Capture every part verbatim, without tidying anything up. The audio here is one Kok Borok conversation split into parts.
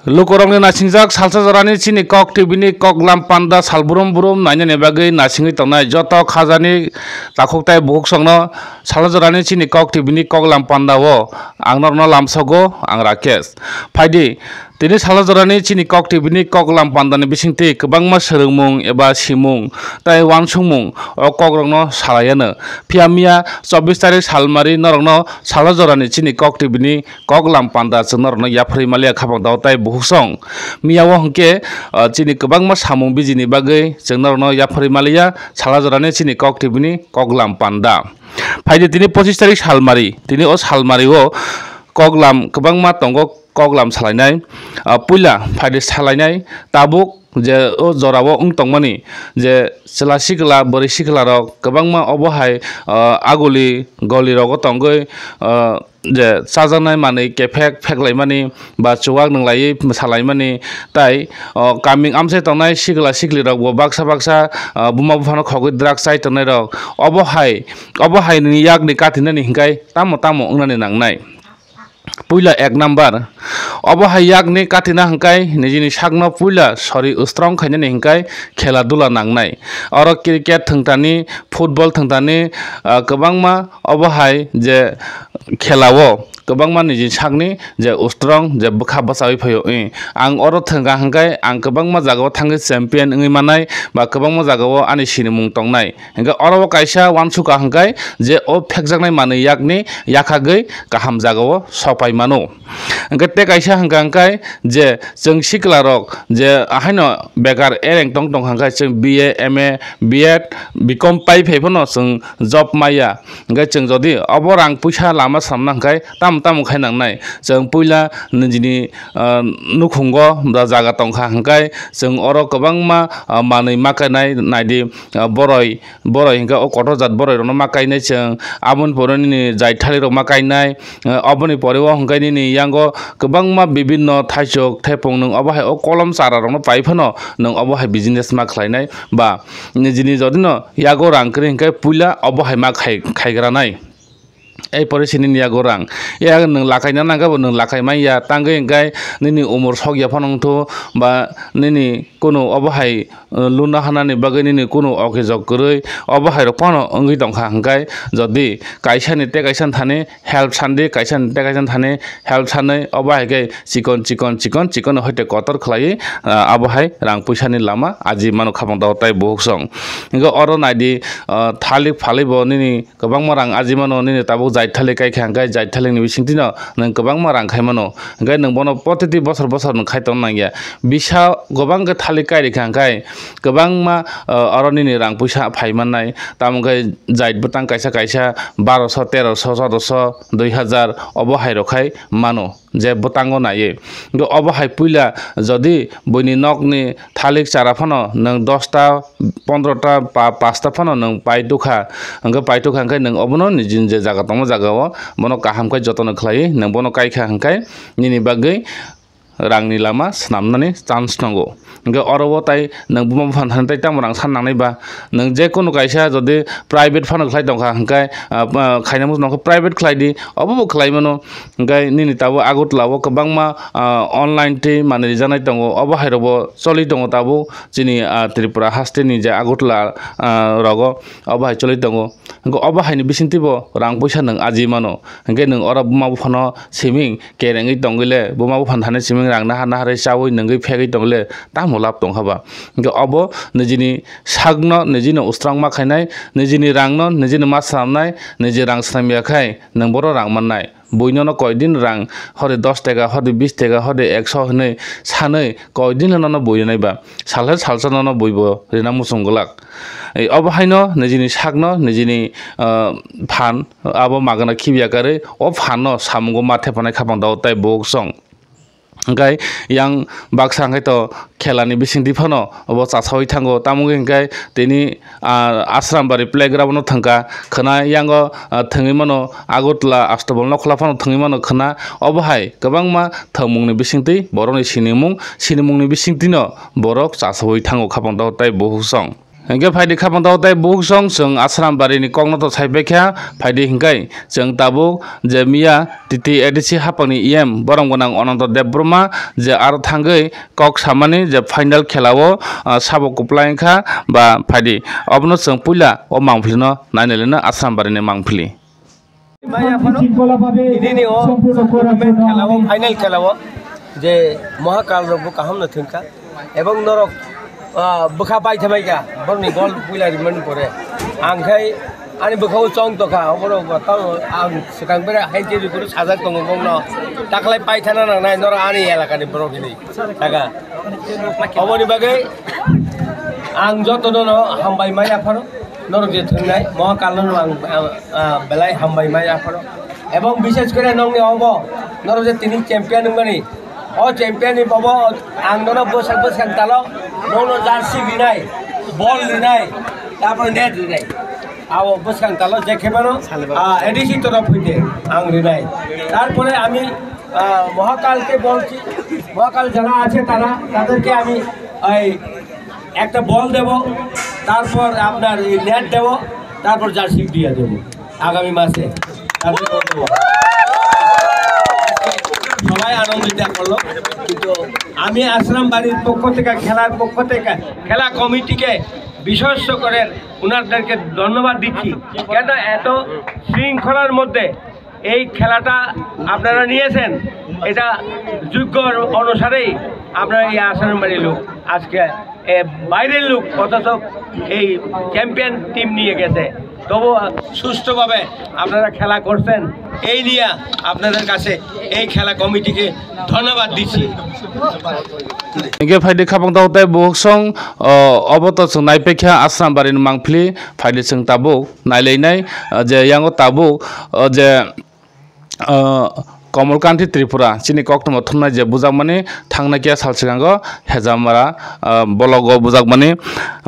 Lukurokni nasingjak salsa jorani chini Kok T V ni koklam panda sal brum brum nainani bagwi nasingwi tongnai joto khajani takhuk tai bukhuk songno salsa jorani chini Kok T V ni koklam panda o ang norokno lamsogo, ang Rakesh. Phaidi, tini salsa jorani chini Kok T V ni koklam pandani bisingtwi kwbangma swrwngmung eba simung tai uansukmung o kokrokno salaiano. Phiya miya chobbish tarik salmari norokno salsa jorani chini Kok T V ni koklam panda chwng norokno yapharwi maliya khapang dao tai bukhuk song. Miya o hwnkhe, ah, chini kwbangma samung bijini bagwi chwng norokno yapharwi maliya salsa jorani chini Kok T V ni koklam panda. Phaidi tini pochis tarik salmari, tini o salmari o koklam kwbangma tongo koklam salainai. Ah, puila phaidi salainai tabuk je o jorao wng tongmani je chwla sikla bwrwi sikla rok kwbangma obo hai, ah, aguli goli rogo tongwi, ah, je chajaknai manwi kephek pheklaimani ba chuwak nwnglaiwi mwsalaimani tai, o, kaming amchai tongnai sikla sikli rok bo baksa baksa, ah, buma buphano khogwi drugs chai tongnai rok obo hai, obo hai ni yakni katinani hinkai tamo tamo wngnani nangnai. Puila ek number, obo hai yakni katina hinkai nijini sakno puila sori strong khainani hinkai khela dula nangnai. Oro cricket thwngtani, football thwngtani, ah, kwbangma obo hai je khela o kwbangma nijini sakni je strong je bwkha bwchawi phaio. Eh, ang oro thwngkha hinkai ang kwbangma jagao thangwi champion wngwi manai ba kwbangma jagao ani sinimung tongnai. Hingke oro o kaisa uansukha hingkai je o phekjaknai manwi yakni yakhagwi kaham jagao sopai mano. Hingke tei kaisa hingka hingkai je chwng sikla rok je ahaino bekar ereng tong tong hingkai chwng B A, M A, B Ed, B Com pai phai phano chwng job maya. Hingke chwng jodi obo rang puisa lama samna hingkai tamo tamo khai nangnai. Chwng puila nijini, ah, nukhungo jaga tongkha hingkai chwng oro kwbangma, ah, manwi ma kainai naidi, ah, boroi, boroi hingke o kotor jat boroi rokno ma kainai chwng. Aboni pore nini jaithali rok ma kainai, ah, oboni pore o hingke nini yango kwbangma bibinno thaichuk thaipung nwng obo hai o kolom chara rokno pai phano nwng obo hai business ma khlainai ba nijini jodino yago rang kwrwi hingke puila obo hai ma khai, khaigranai. Ei pore se nini yago rang. Ya nwng lakai na nangkha bo nwng lakai manya. Tangwi hingkai nini umor sok ya phano wngthu ba nini kunu obo hai, uh, luna hanani bagwi nini kunu okijok kwrwi obo hai rok phano wngwi tongkha hingkai jodi kaisa ni tei kaisa thani help sandi, kaisa ni tei kaisa thani help sanwi obo hai khe chikon chikon chikon chikon hoite kotor khlaiwi, uh, abo hai rang puisa ni lama aji mano khapang dao tai buhuk song. Hingke oro naidi, uh, thalik phalwi bo nini kwbangma rang aji mano, nini tabuk jaithalik kai kha, hingke jaithalik ni bisingtwi no nwng kwbangma rang khai mano, hingke nwng bono protiti bosor bosor nwng khai tong nang ya. Bisa kwbang khe thalik kai rikha, hingke kwbangma, ah, oro nini rang puisa phai mannai, tamo khe jait bwtang kaisa kaisa baroso, teroso, choudoso, dui hazar obo hai rok khai mano. Je bwtango naiwi. Hingke obo hai puila jodi buini nokni thalik chara phano nwng dosta, pondrota, pa-, pasta phano nwng pai tukha, hingke pai tukha hingke nwng obono niji niji jaga tongma jagao bono kaham khe jotono khlaiwi nwng bono kaikha hingke nini bagwi rangni lama swnamnani chance tongo. Hingke oro o tai nwng buma buphang thani tai tamo rang san nangnai ba, nwng je kunu kaisa jodi private phano khlai tongkha hingke, ah, ah, khaina muchung nokho private khlai di, obo bo khlai mano. Hingke nini tabuk Agartala o kwbangma, ah, online tei manwi rijaknai tongo, obo hai rok bo choli tongo tabuk chini, ah, Tripura haste ni je Agartala, ah, rogo obo hai choli tongo. Hingke obo hai ni bisingtwi bo rang puisa nwng aji mano. Hingke nwng oro buma buphano siming kerengwi tongwi le, buma buphano thani siming rang naha naharwi chaui nwngwi phegwi tongwi le, tamo lab tongkha ba? Hingke obo nijini sakno nijino ustrang ma khainai, nijini rangno nijino ma swnamnai, niji rang swnam ya khai nwng boro rang mannai. Buino no koidin rang hori dos teka, hori bis teka, hori ekso hinwi sanwi koidin nono bui rinai ba? Salsa salsa nono bui bo rina muchung glak. Ei, obo haino nijini sakno, nijini, ah, phan, abo magana khibiya karwi, o phanno samungo ma thepanai khapang dao tai buhuk song. Hingkai yang baksa hingkai to khelani bisingtwi phano obo chasaui thango, tamo hingkai tini, ah, Asrambari playground no thangkha, khwna yango, ah, thwngwi mano Agartala Astabal Nokhla phano thwngwi mano khwna, obo hai kwbangma thwngmungni bisingtwi borokni sinimung, sinimungni bisingtwino borok chasaui thango khapang dao tai buhuk song. Hingke phaidi khapang tao tei bukhuk song chwng Asram Bari ni kokno to sai paikha, phaidi hingkai chwng tabuk je miya T T A D C hapang ni E M borom gwnang Ananto Debbarma je aro thangwi kok samani je final khela o, ah, sabo kwplai wngkha ba phaidi obono chwng puila o mangpili no nainai lino Asram Bari ni mangpili. Maya phano ini ni o tournament khela o, final khela o je Mohakal rok bo kaham no thwngkha ebong norok, ah, bwkha bai thai maikha borok ni gol puila rimani pore ang khai ani bwkha o chong tokha oborok bo tamo ang swkang bere hain twi rikuru sajak tongo bongno taklai paithana nangnai norok ani elaka ni borok hini. Saka oboni bagwi ang jotono no hambai maya phano norok je thwngnai Mohakal no ang, ah, ah, belai hambai maya phano ebong bishes kore nongni obo norok je tini champion wngmani o champion ni bobo ang nono bwsak bwskang talo nono jersey rinai ball rinai tarpore net rinai abo bwskang talo je khebano, ah, A D C torof hoite ang rinai tarpore ami আহ, মহাকালকে বলছি, মহাকাল যারা আছে তারা, তাদেরকে আমি এই একটা বল দেব, তারপর আপনার এই নেট দেব, তারপর জার্সি দিয়ে দেব আগামী মাসে। তাদের বল দেব। সবাই আনন্দিত করলো, কিন্তু আমি আশ্রম বাড়ির পক্ষ থেকে, খেলার পক্ষ থেকে, খেলা কমিটিকে বিশেষ করে ওনাদেরকে ধন্যবাদ দিচ্ছি, কেন এত শৃঙ্খলার মধ্যে এই খেলাটা আপনারা নিয়েছেন, এটা যোগ্য অনুসারেই আপনারা এই আচরণবাড়ি লোক আজকে, এ, বাইরের লোক অথচ এই চ্যাম্পিয়ন টিম নিয়ে গেছে, তবু সুষ্ঠুভাবে আপনারা খেলা করছেন। এই নিয়ে আপনাদের কাছে এই খেলা কমিটিকে ধন্যবাদ দিচ্ছি। Hingke phaidi khapang tao tei bukhuk song, o, obo to chwng naipaikha Asram Bari ni mangpili phaidi chwng tabuk. Nailainai, ah, je yango tabuk, ah, je, ah, Komolkanti Tripura chini koktwma thumnai je bujakmani thangna khe sal swkango Hejamara, ah, blogo bujakmani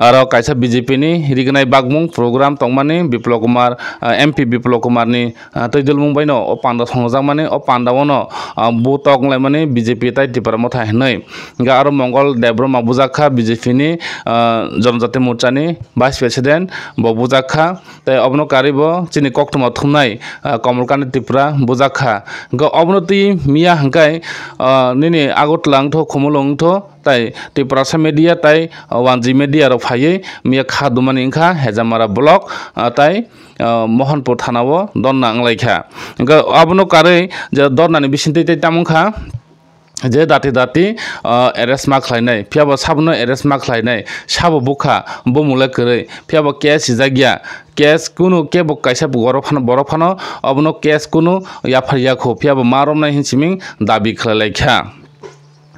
aro kaisa B J P ni rignai bakmung program tongmani Biplab Kumar, ah, M P Biplab Kumar ni, ah, twi dulmung baino o panda songjakmani o panda o no, ah, bu tok wnglaimani B J P tai Tipra Motha hinwi. Hingke aro Mongol Debbarma bujakha B J P ni, ah, Jonojati Morcha ni Vice President bo bujakha. Tei obono karwi bo chini koktwma thumnai, ah, Komolkanti Tripura bujak kha. Hwnkhe obono twi miya hwnkhe, ah, nini Agartala wngtho, Khumulwng wngtho, tei Tiprasa media tei, ah, Wanji media rok phaiwi miya kha dumani wngkha Hejamara block, ah, tei, ah, Mohanpur thana o dorna wnglaikha. Hwnkhe obono karwi je dornani bisingtwi tei tamo wngkha. Je dati dati, ah, arrest ma khlainai, phiya bo sabono arrest ma khlainai, sabo bukha, bumung le kwrwi, phiya bo case sijak ya, case kunu kebo kaisa borok phano, borok phano obono case kunu yaphar ya kho, phiya bo ma romnai hin siming dabi khlai lai kha.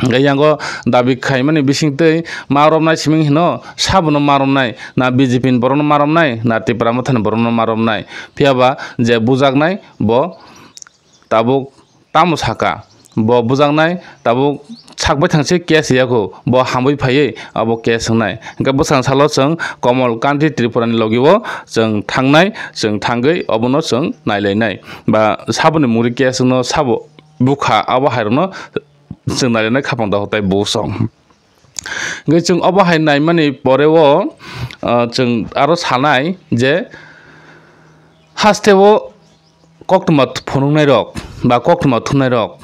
Hingke yango dabi khaimani bisingtwi ma romnai siming hino, sabono ma romnai, na B J P ni borokno ma romnai, na Tipra Mothani borokno ma romnai, phiya ba je bujaknai bo tabuk tamo saka, bo bujaknai tabuk sak baithang se case ya kho, bo hamwi phaiwi abo case wngnai. Hingke bwskang salo chwng Komolkanti Tripura ni logi o chwng thangnai, chwng thangwi obono chwng nailainai ba saboni muri case wngno sabo bukha, abo hai rokno chwng nailainai khapang daho tai bo song. Hingke chwng obo hai naimani pore o, ah, chwng aro sanai je haste o koktwma phunuknai rok ba koktwma thumnai rok,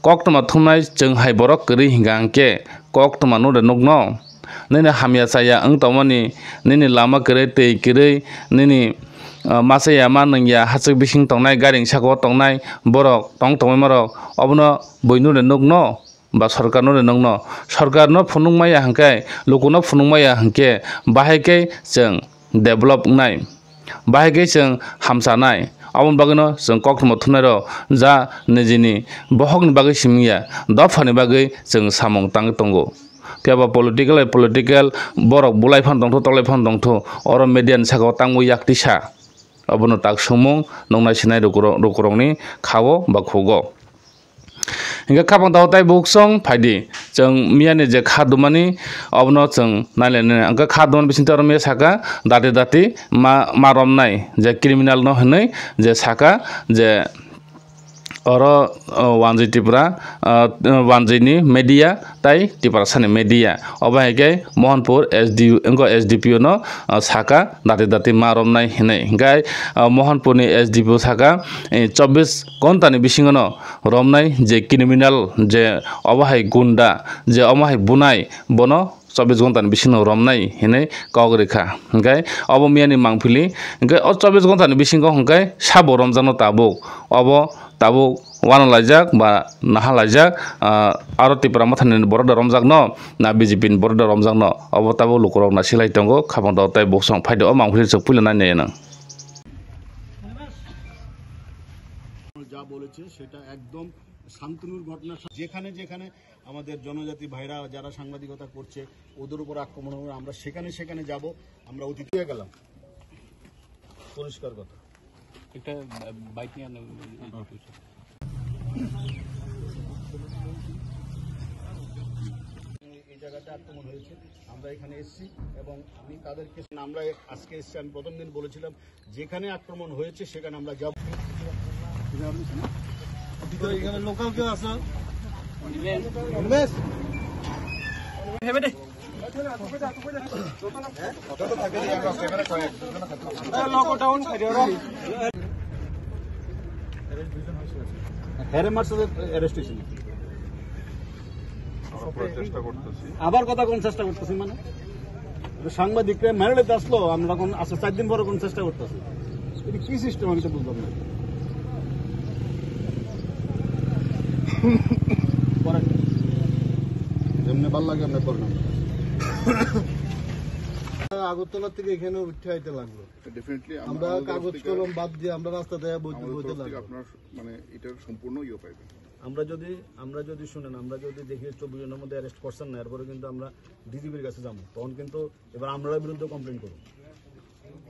koktwma thumnai chwng hai borok kwrwi hingka hingke koktwma no de nukno nini hamya chaya wng tongmani, nini lama kwrwi, twi kwrwi, nini, ah, ma chaya ma nungya hachwk bising tongnai, gari saka o tongnai borok tong tongmani borok obono buino de nukno. Ba sorkarno de nokno, sorkarno phunuk maya hwnkhe, lukuno phunuk maya hwnkhe, bahai khe chwng develop wngnai, bahai khe chwng hamchanai. Aboni bagwino chwng koktwma thumnairok ja nijini bohokni bagwi simi ya, dophani bagwi chwng samung tangwi tongo. Phiya ba political hai political borok bulai phano tongthu, toklai phano tongthu, oro media ni saka o tangwi yak tisa. Abono tak swngmung nuknai sinai rukurok, rukurokni kha-o ba khugo. Hingke khapang tao tai buksong phaidi, chwng miyani je kha dumani, obono chwng nailai nai. Hingke kha dumani bisingtwi oro miya saka, dati dati ma, ma romnai, je criminal no hinui je saka, je Oro, o, Wanjwi Tripura, o, Wanjwini media tai Tiprasani media. Obo hai khe Mohanpur S D U, wngkha S D P O no, o, saka dati dati ma romnai hinwi. Hingkhe, o, Mohanpurni S D P O saka, e, chobbish ghontani bisingono romnai je criminal, je obo hai gunda, je omo hai bunai, bono chobbish ghontani bisingo romnai hinwi kok rikha. Hingkhe obo miyani mangpili, hingkhe o chobbish ghontani bisingo hingkhe sabo romjakno tabuk. Obo tabuk wanalaijak ba nahalaijak, ah, aro Tipra Mothani borok da romjakno, na B J P ni borok da romjakno, obo tabuk lukurok nasilai tongo, khapang dao tei buksong phaida o mangpili chwk puila nai nai nang. যা বলেছে সেটা একদম শান্তনুর ঘটনা। যেখানে যেখানে আমাদের জনজাতি ভাইরা যারা সাংবাদিকতা করছে, ওদের উপর আক্রমণ হবে, আমরা সেখানে সেখানে যাব। আমরা অতীতে গেলাম, পরিষ্কার কথা। একটা বাইক নিয়ে আনো। এই জায়গাতে আক্রমণ হয়েছে, আমরা এখানে এসেছি এবং আমি তাদেরকে, আমরা আজকে এসেছি, আমি প্রথম দিন বলেছিলাম, যেখানে আক্রমণ হয়েছে সেখানে আমরা যাব। ভিতরে এখানে লোকাল কেউ আছে? লকডাউন খাই দিও। হেরে মারছে, অ্যারেস্ট হয়েছে। আমরা পুরো চেষ্টা করতেছি। আবার কথা কোন চেষ্টা করতেছি মানে? সাংবাদিকরা মেরিটে আসলো, আমরা এখন আচ্ছা চার দিন পরে কোন চেষ্টা করতেছি? এটা কি সিস্টেম আমি তো বুঝলাম না। পরে যেমনি ভালো লাগে আমরা করলাম। আগরতলা থেকে এখানে উঠে আইতে লাগলো। ডেফিনেটলি আমরা কাগজ কলম বাদ দিয়ে আমরা রাস্তা দিয়ে বইতে লাগলো। আপনার মানে এটার সম্পূর্ণ ইয়ে পাইবেন। আমরা যদি, আমরা যদি শুনেন, আমরা যদি দেখি চব্বিশ ঘন্টার মধ্যে অ্যারেস্ট করছেন না, এরপরে কিন্তু আমরা ডিজিপির কাছে যাবো। তখন কিন্তু এবার আমরার বিরুদ্ধে কমপ্লেন করুন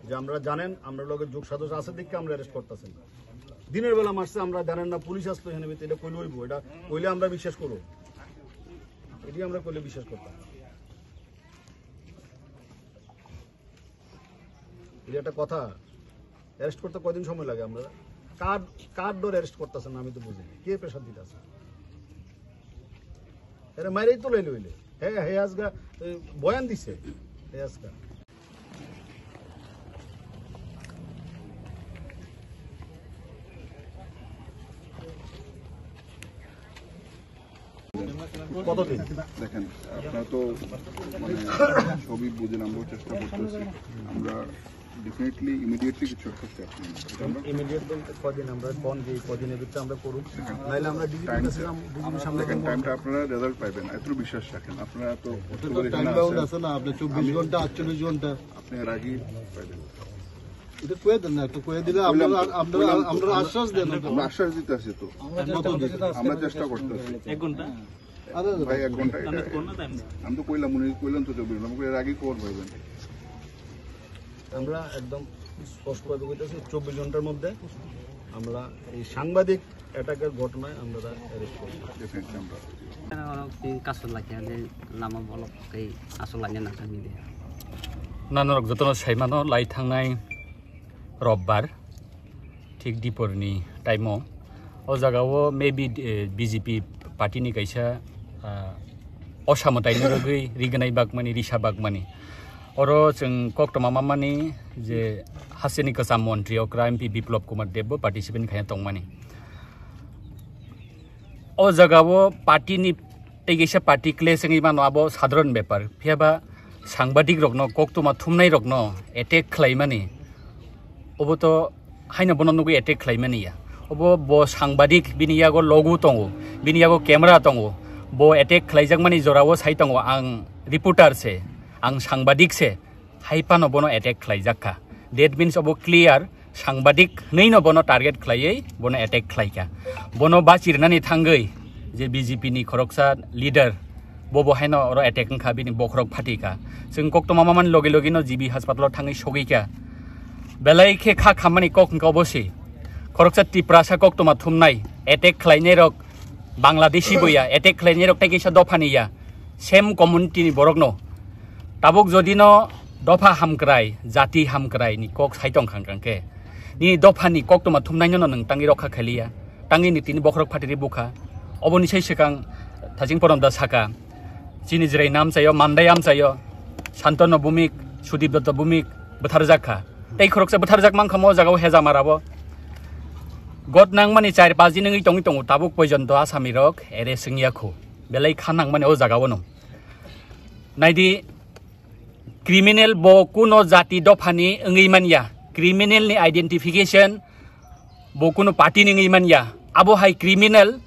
যে আমরা জানেন, আমরা লোকের যোগ সাদস্য আছে দেখে আমরা অ্যারেস্ট করতেছেন। দিনের বেলা মারছে, আমরা জানেন না, পুলিশ আসতো এখানে ভিতরে, এটা কইলে হইব, এটা কইলে আমরা বিশ্বাস করবো, এটি আমরা কইলে বিশ্বাস করতাম। এটা একটা কথা। অ্যারেস্ট করতে কয়দিন সময় লাগে? আমরা কার, কার ডর অ্যারেস্ট করতেছেন আমি তো বুঝি না। কে প্রেশার দিতেছে? এরা মাইরেই তো লইলে হইলে। হ্যাঁ, হ্যাঁ, আজগা, এ, বয়ান দিছে। হ্যাঁ, আজগা। কতদিন? দেখেন, আপনারা তো মানে সবই বুঝেন, আমরাও চেষ্টা করতেছি। আমরা ডেফিনেটলি ইমিডিয়েটলি কিছু একটা স্টেপ নিই। এটা আমরা ইমিডিয়েট বলতে কদিন? আমরা কোন যে কদিনের ভিতরে আমরা করুন, নাইলে আমরা ডিজিপির কাছে যাবো, ডিজিপির সামনে দেখেন, টাইমটা আপনারা রেজাল্ট পাইবেন, এত বিশ্বাস রাখেন। আপনারা তো এটা তো টাইম বাউন্ড আছে না, আপনি চব্বিশ ঘন্টা, আটচল্লিশ ঘন্টা। আপনি এর আগেই পাইবেন। এটা কয়ে দেন না, একটু কয়ে দিলে আমরা, আমরা, আমরা আশ্বাস দেন। আমরা আশ্বাস দিতে আছি তো। আমরা কত দিন? আমরা চেষ্টা করতেছি। এক ঘন্টা? আরে ভাই, এক ঘন্টা এটা। আমি তো কইলাম, উনি কইলেন তো চব্বিশ ঘন্টা, আমি কই এর আগেই খবর পাইবেন। আমরা একদম স্পষ্টভাবে কইতেছি, চব্বিশ ঘন্টার মধ্যে আমরা এই সাংবাদিক অ্যাটাকের ঘটনায় আমরা অ্যারেস্ট করছি। ডেফিনেটলি আমরা। Ano tin kaso lakya de lama bolok kei aso lakya na kami de. Nanorok jotono saimano lai thangnai robbar thik diporni time o. O jaga o maybe, eh, B J P party ni kaisa, ah, osamwtai ni bagwi rignai bagmani, risa bagmani. Oro chwng koktwma mamani je hasteni kwcham montri okra M P Biplop Kumar Deb bo participant khaina tongmani. O jaga o party ni tei kaisa party clash wngwi mano, abo sadharan bepar. Phiya ba sangbadik rokno, koktwma thumnai rokno attack khlaimani, obo to haino bono nugwi attack khlaimani ya. Obo bo sangbadik, bini yago logo tongo, bini yago camera tongo, bo attack khlaijakmani jorao sai tongo, ang reporter se, ang sangbadik se. Hai phano bono attack khlaijak kha. That means obo clear, sangbadik hwnwi no bono target khlaiwi bono attack khlai kha. Bono bachi rwnani thangwi je B J P ni khoroksa leader, bo bo haino oro attack wngkha, bini bokhorok phati kha. Chwng koktwma mamani logi logi no G B hospital o thangwi sogwi kha. Belai khe kha khammani kok hwnkha obo se. Khoroksa Tiprasa koktwma thumnai, attack khlainai rok Bangladeshi bo ya, attack khlainai rok tei kaisa dophani ya, same community ni borok no. Tabuk jodi no dopha hamkrai, jati hamkrai ni kok sai tong khang khang khe, nini dophani koktwma thumnai no nwng tangwi rokha khailiya, tangwi ni tini bokhorok phatiri bukha. Oboni sai swkang Thaching Porom da saka, chini Jwrai nam chaio, Mandai am chaio, Santanu Bhumik, Sudip Datta Bhumik bwtharjak kha. Tei khoroksa bwtharjak mankha mo jagao Hejamara bo. Got nangmani char paanch din wngwi tongwi tongo, tabuk poijonto Asami rok arrest wngya khu. Belai kha nangmani o jagao no. Naidi, criminal bo kuno jati dophani wngwi manya. Criminal ni identification bo kuno party ni wngwi manya. Abo hai criminal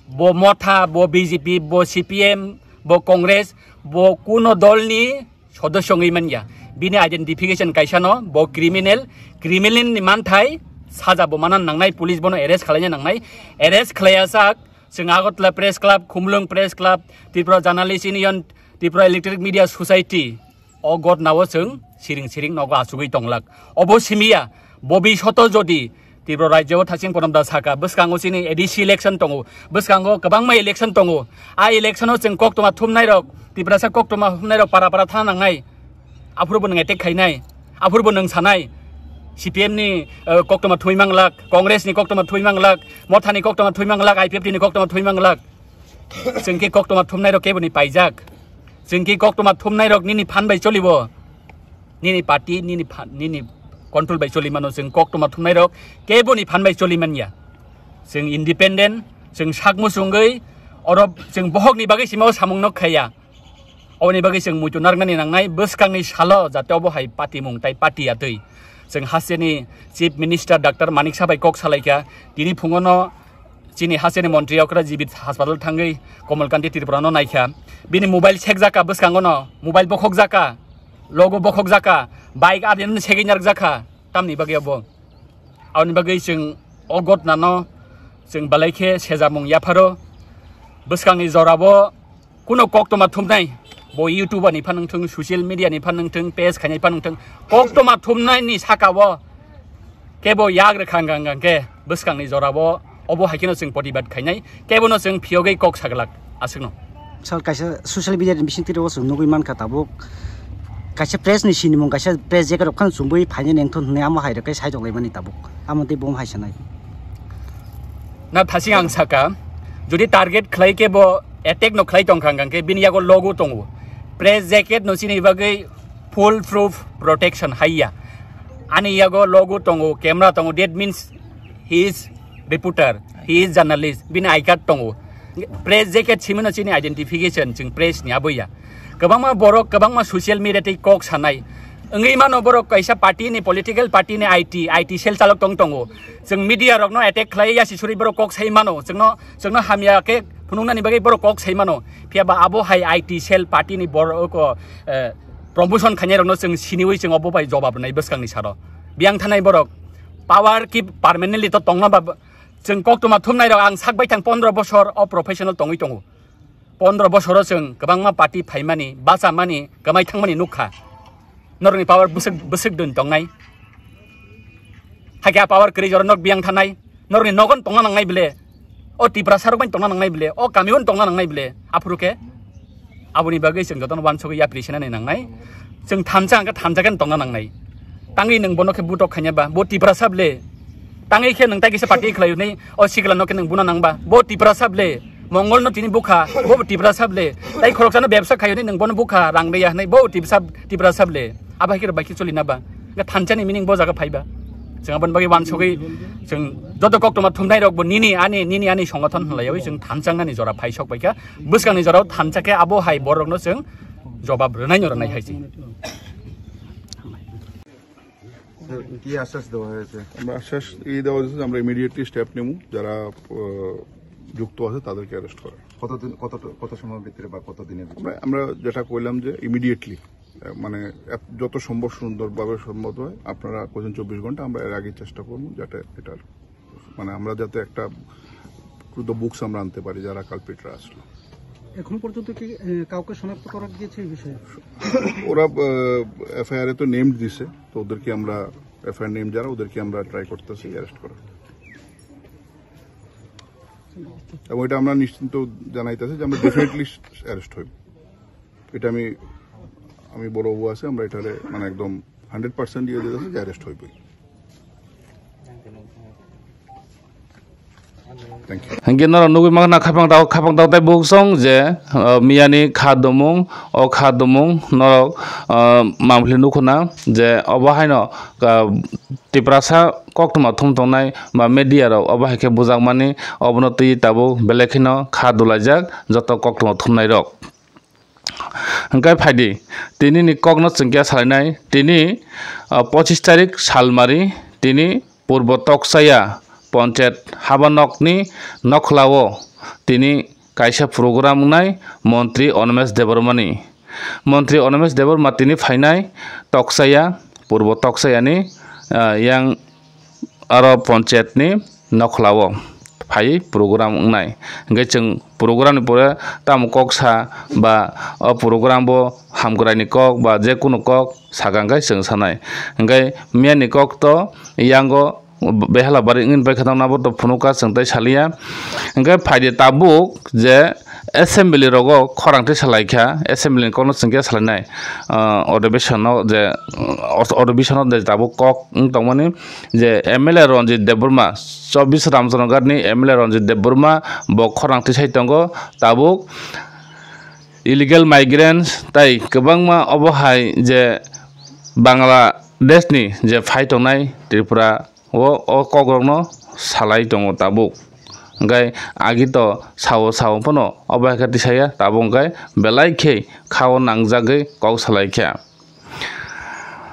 bo Motha, bo B J P, bo C P M, bo Congress, bo kuno dol ni sodosyo wngwi manya. Bini identification kaisa no, bo criminal, criminal ni manthai saja bo manan nangnai, police bono arrest khwlaina nangnai, arrest khwlaiya sak, chwng Agartala Press Club, Khumulwng Press Club, Tripura Journalist Union, Tripura Electronic Media Society, o gotnao chwng siring siring nogo achugwi tonglak. Obo simiya, bobi soto jodi Tripura rajyo o Thaching Porom da saka, bwskango chini A D C election tongo, bwskango kwbangma election tongo. A election o chwng koktwma thumnai rok, Tiprasa koktwma thumnai rok para para thana nangnai. Aphuru bo nwng attack khainai, aphuru bo nwng sanai, C P M ni, eh, koktwma thumwi manglak, Congress ni koktwma thumwi manglak, Motha ni koktwma thumwi manglak, I P F T ni koktwma thumwi manglak. Chwng khe koktwma thumnai rok kebo ni paijak. Chwng khe koktwma thumnai rok nini phan bai cholibo. Nini party, nini phan, nini control bai choli mano. Chwng koktwma thumnai rok kebo ni phan bai choli manya. Chwng independent, chwng sak muchungwi, oro chwng bohok ni bagwi sima o samung no khaiya. Oboni bagwi chwng muitu narwknani nangnai, bwskangni salo jate obo hai patimung tai pati atwi. Chwng hasteni Chief Minister Doctor Manik Saha bai kok salaikha, tini phungono chini hasteni montri okra jibit hospital thangwi Komal Kanti Tripura no naikha. Bini mobile sekjaka bwskango no, mobile bokhokjaka, logo bokhokjaka, bike adin segwi narwkjakha, tamni bagwi obo. Aboni bagwi chwng o gotnano chwng belai khe sejamung yapharo. Bwskangni jorabo kuno koktwma thumnai, bo YouTuber ni phan wngthung, social media ni phan wngthung, page khainai phan wngthung, koktwma thumnai ni saka o kebo yak rwkha hwnkha hwnkha khe bwskangni jorabo obo hai kheno chwng protibad khainai. Kebono chwng phiyogwi kok saglak aswkno. Sal kaisa social media ni bisingtwi o chwng nugwi mankha tabuk. Kaisa press ni sinimung kaisa press jacket rok phano chumui phainai nengthon hwnwi amo hai rok khe saitok laimani tabuk. Amo tei bom hai sanai. Na thasing ang saka, jodi target khlai khe bo attack no khlai tongkha hwnkha khe bini yago logo tongo. Press jacket no chini bagwi full proof protection haiya. Ani yago logo tongo, camera tongo, that means he is reporter, he is journalist, bini I card tongo. Press jacket simino chini identification, chwng press ni aboya. Kwbangma borok, kwbangma social media tei kok sanai. Wngwi mano borok kaisa party ni, political party ni I T, I T cell chalok tong tongo. Chwng media rokno attack khlai ya si suri borok kok sai mano. Chwngno, chwngno hamya khe phunuknani bagwi borok kok sai mano. Phiya ba abo hai I T cell party ni borok, eh, promotion khainai rokno chwng siniwi chwng obo bai jobab rwnai bwskangni saro. Biyang thanai borok power ki permanently to tongna ba, chwng koktwma thumnai rok ang sak baithang pondro bosor o professional tongwi tongo. Pondro bosoro chwng kwbangma party phaimani, bachamani, kwmai thangmani nukha. Norokni power bwswk, bwswk dun tongnai. Hakhe a power kwrwi jora norok biyang thanai. Norokni nogon tongna nangnai bile. O Tiprasa rok bai tongna nangnai bile. O kamio tongna nangnai bile. Aphuru khe aboni bagwi chwng jotono wansugwi yapri senani nangnai. Chwng thansa hwnkhe thansa khe tongna nangnai. Tangwi nwng bono khe butok khaina ba, bo Tiprasa bile. Tangwi khe nwng tai kisa party khlai hwnwi o sikla no khe nwng buna nang ba, bo Tiprasa bile. Mongol no tini bukha, bo Tiprasa bile. Tai khoroksa no bebsa khai hwnwi nwng bono bukha, rang riya hwnwi, bo Tiprasa, Tiprasa bile. Abo hai khe bai khe choli na ba. Ga thansa ni meaning bo jaga phai ba. Chwng aboni bagwi wansugwi chwng joto koktwma thumnai rok bo nini ani, nini ani songothon hwnlaiwi chwng thansa nani jora phai sok bai kha. Bwskangni jorao thansa khe abo hai borok no chwng jobab rwnai no rwnai hai se. Sir, কি আশ্বাস দেওয়া হয়েছে? আমরা আশ্বাস এই দেওয়া হয়েছে যে আমরা ইমিডিয়েটলি স্টেপ নেব, যারা আহ, যুক্ত আছে তাদেরকে অ্যারেস্ট করার। কতদিন, কত, কত সময়ের ভিতরে বা কত দিনের ভিতরে? আমরা, আমরা যেটা কইলাম যে ইমিডিয়েটলি, মানে এত, যত সম্ভব সুন্দরভাবে সম্ভব হয়, আপনারা কইছেন চব্বিশ ঘন্টা, আমরা এর আগে চেষ্টা করবো যাতে এটা, মানে আমরা যাতে একটা টু দ্য বুকস আমরা আনতে পারি যারা কালপ্রিটরা আসলো। এখন পর্যন্ত কি আহ, কাউকে শনাক্ত করা গিয়েছে এই বিষয়ে? ওরা এফআইআর এ তো নেমড দিছে, তো ওদেরকে আমরা, এফআইআর নেম যারা, ওদেরকে আমরা ট্রাই করতেছি অ্যারেস্ট করার। এবং এটা আমরা নিশ্চিন্ত জানাইতেছি যে আমরা ডেফিনেটলি অ্যারেস্ট হইব। এটা আমি, আমি বড় বাবু আছে, আমরা এটারে মানে একদম হান্ড্রেড পার্সেন্ট দিয়ে দিতেছি যে অ্যারেস্ট হইবই। Hingke norok nugui mankha khapang tao, khapang tao tei buksong je, uh, miyani kha dumung, o kha dumung norok, uh, mamphli nukhuna je obo haino, uh, Tiprasa koktwma thum tongnai ba media rok obo hai khe bujakmani, obono twi tabuk belai kheno kha dulaijak joto koktwma thumnai rok. Hingke phaidi, tini ni kokno chwngkya salainai, tini, ah, pochis tarik salmari, tini Purbo Toksaya Ponchayat habanokni nokhlao tini kaisa program wngnai Montri Animesh Debbarmani. Montri Animesh Debbarma tini phainai Toksaya, Purbo Toksayani, ah, yang aro ponchayatni nokhlao phaiwi program wngnai. Hingke chwng program ni pore tamo kok sa ba o program bo hamkraini kok ba je kunu kok saka hingke chwng sanai. Hingke miyani kok to yango behela bari wngwi bai khe tongna bo to phunukha chwng tei saliya. Hingke phaidi tabuk je assembly rogo khorang twi salai kha, assembly ni kokno chwng khe salainai, ah, odhibesono je, ah, odhibesono je tabuk kok wng tongmani je M L A Ranjit Debbarma, chobbish Ramchandra Ghat ni M L A Ranjit Debbarma bo khorang twi sai tongo tabuk illegal migrants tei kwbangma obo hai je Bangladesh ni je phai tongnai Tripura o, o kokrokno salai tongo tabuk. Hingke agi to sao sao phano obo hai khe tisaya tabuk hingke belai khe khao nangjagwi kok salai kha.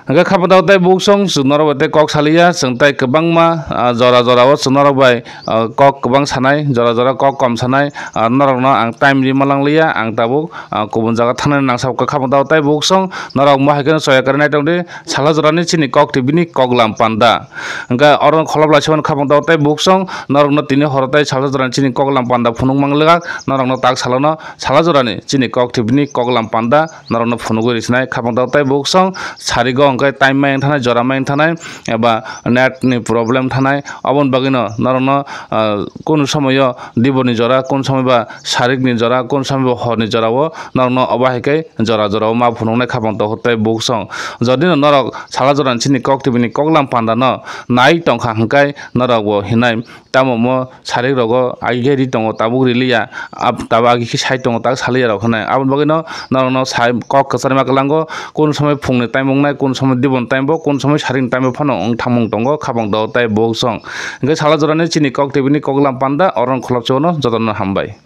Hingke khapang tao tei buksong chwng norok bai tei kok saliya, chwng tei kwbangma, ah, jora jora o chwng norok bai, ah, kok kwbang sanai, jora jora kok kom sanai, ah, norokno ang time rima langliya, ang tabuk, ah, kubun jaga thangnani nangsa kha. Khapang tao tei buksong norok mo hai kheno soya kwrwi nai tongdi. Salo jorani chini kok tei bini kok lam panda. Hingke oro kholop lai siboni khapang tao tei buksong norokno tini horo tei salo jorani chini kok lam panda phunuk manglak, norokno tak salono salo jorani chini kok tei bini kok lam panda norokno phunugwi rwsinai. Khapang tao tei buksong sarigo hingke time mai wngthanai, jora mai wngthanai eba net ni problem thanai, oboni bagwino norokno, ah, kunu somoyo diboni jora, kunu somoi ba sarikni jora, kunu somoi ba horni jorao norokno obo hai khe jora jorao ma phunuknai khapang tao tei buksong. Jodi no norok salo jorani chini kok tei bini kok lam panda no nai tongkha hingke norok bo hinai tamo mo sarik rogo agi khe ri tongo tabuk riliya, ab-, tabuk agi khe sai tongo tak saliya rok hinai. Aboni bagwi no norok no sai kok kwcharma kwlango, kun somoi phungni time wngnai, kun somoi dibon time bo, kun somoi sarik ni time bo phano wng thangmung tongo khapang tao tei buksong. Hingke salo jorani chini kok tei bini kok lam panda oro khulop chano jotono hambai.